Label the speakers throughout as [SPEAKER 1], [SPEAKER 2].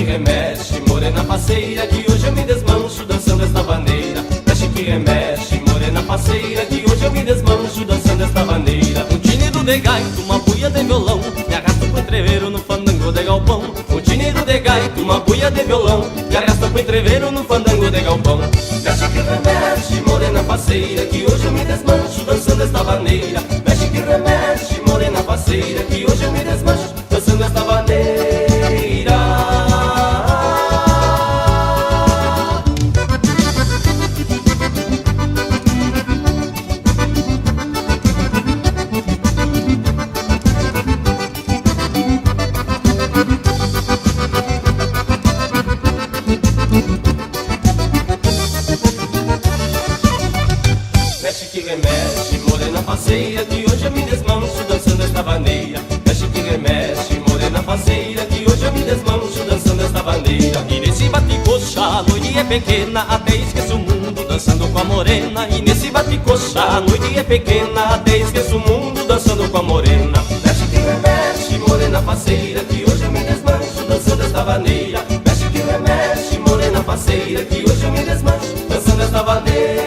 [SPEAKER 1] remexe, morena faceira, que hoje eu me desmancho dançando esta vaneira. Mexe que remexe, morena faceira, que hoje eu me desmancho dançando esta vaneira. Um tinido de gaita, uma buia de violão, me arrasto pro entreveiro no fandango de galpão. Um tinido de gaita, uma buia de violão, me arrasto pro entreveiro no fandango de galpão. Mexe que remexe, morena faceira, que hoje eu me desmancho dançando esta vaneira. Mexe que remexe, morena faceira, que hoje eu me desmancho dançando esta vaneira. Mexe que remexe, morena faceira, que hoje eu me desmancho dançando esta vaneira. Mexe que remexe, morena faceira, que hoje eu me desmancho dançando esta vaneira. E nesse bate-coxa, a noite é pequena, até esqueço o mundo dançando com a morena. E nesse bate-coxa, a noite é pequena, até esqueço o mundo dançando com a morena. Mexe que remexe, morena faceira, que hoje eu me desmancho dançando esta vaneira. Mexe que remexe, morena faceira, que hoje eu me desmancho dançando esta vaneira.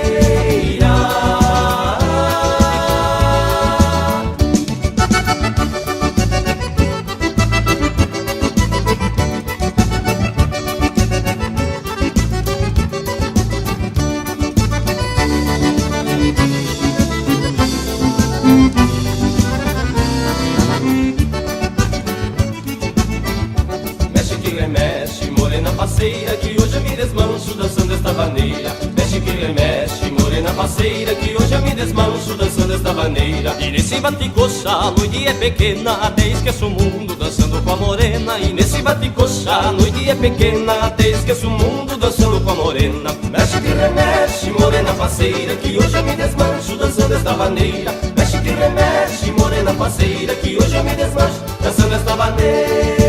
[SPEAKER 1] Mexe que remexe, morena faceira, que hoje eu me desmancho dançando esta vaneira. Mexe que remexe, morena faceira, que hoje eu me desmancho dançando esta vaneira. E nesse bate-coxa, a noite é pequena, até esqueço o mundo dançando com a morena. E nesse bate-coxa, a noite é pequena, até esqueço o mundo dançando com a morena. Mexe que remexe, morena faceira, que hoje eu me desmancho dançando esta vaneira. Mexe que remexe, morena faceira, que hoje eu me desmancho dançando esta vaneira.